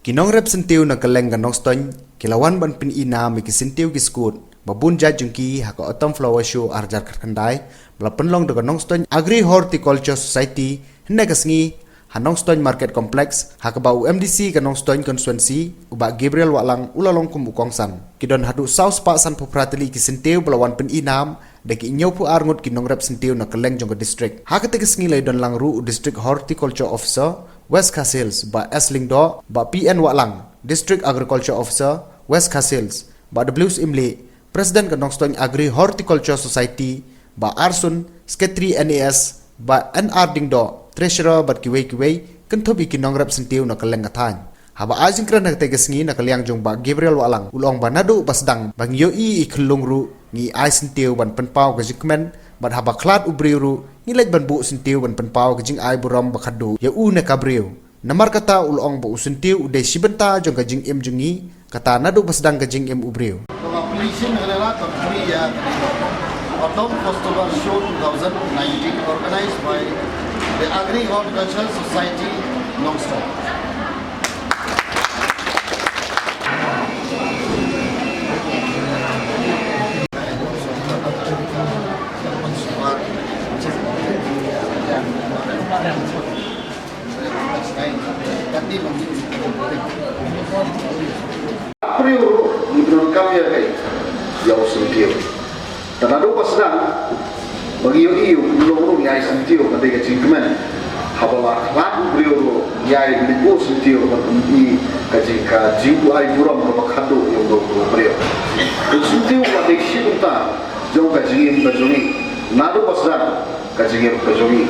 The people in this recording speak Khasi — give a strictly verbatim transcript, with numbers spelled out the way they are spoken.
Ki nongrep syntiew na kylleng ka Nongstoiñ ki la wan ban pyni nam ïa ki syntiew ki skud ba bun jait jong ki ha ka Autumn Flower Show ar hajar khatkhyndai ba la pynlong da ka Nongstoiñ Agri Horticulture Society hynne ka sngi ha Nongstoiñ Market Complex, ha kaba u M D C ka Nongstoiñ Constituency, u Bah Gabriel Wahlang, u la long kum u kongsan. Ki don haduh saw spah sanphew phra tylli ki syntiew ba la wan pyni nam da ki hynñiewphew ar ngut ki nongrep syntiew na kylleng jong ka district. Ha kata ka sngi la ïadon lang ruh u District Horticulture Officer West Khasi Hills, Bah S Lyngdoh, Bah P N Wahlang, District Agriculture Officer West Khasi Hills, Bah W Syiemlieh, President ka Nongstoiñ Agri Horticulture Society, Bah R Sun, Secretary N A S, Bah N R Dyngdoh, Treasurer, bad kiwei kiwei, kynthup ïa ki nongrep syntiew na kylleng ka thaiñ. Haba ai jingkren ha kata ka sngi na ka liang jong Bah Gabriel Wahlang, u la ong ba naduh ba sdang ba ngi ïohi ïa i khyllung ruh, ngi ai syntiew ban pynpaw ka jingkmen, bad haba khlad u briew ruh, ngi leit ban buh syntiew ban pynpaw ka jingai burom ba khadduh ïa u ne ka briew. Namar kata u la ong ba u syntiew u dei shi bynta jong ka jingim jong ngi, kata naduh ba sdang ka jingim u briew. Ka appreciation ha la ka free ïa Autumn Festival Show two thousand nineteen, organized by the Agri Horticultural Society, Nongstoiñ. Briew ruh ngi donkam ïa ka, ïa u syntiew. Te naduh ba sdang ba ngi ïohi ïa u khyllung ruh ngi ai syntiew, ka dei ka jingkmen. Haba la khlad u briew ruh ngi ai leit buh syntiew, ka kum i ka jing, ka jingbuh ai burom kaba khadduh ïa u briew. U syntiew ka dei shi bynta jong ka jingim ka jong ngi. Naduh ba sdang ka jingim ka jong ngi.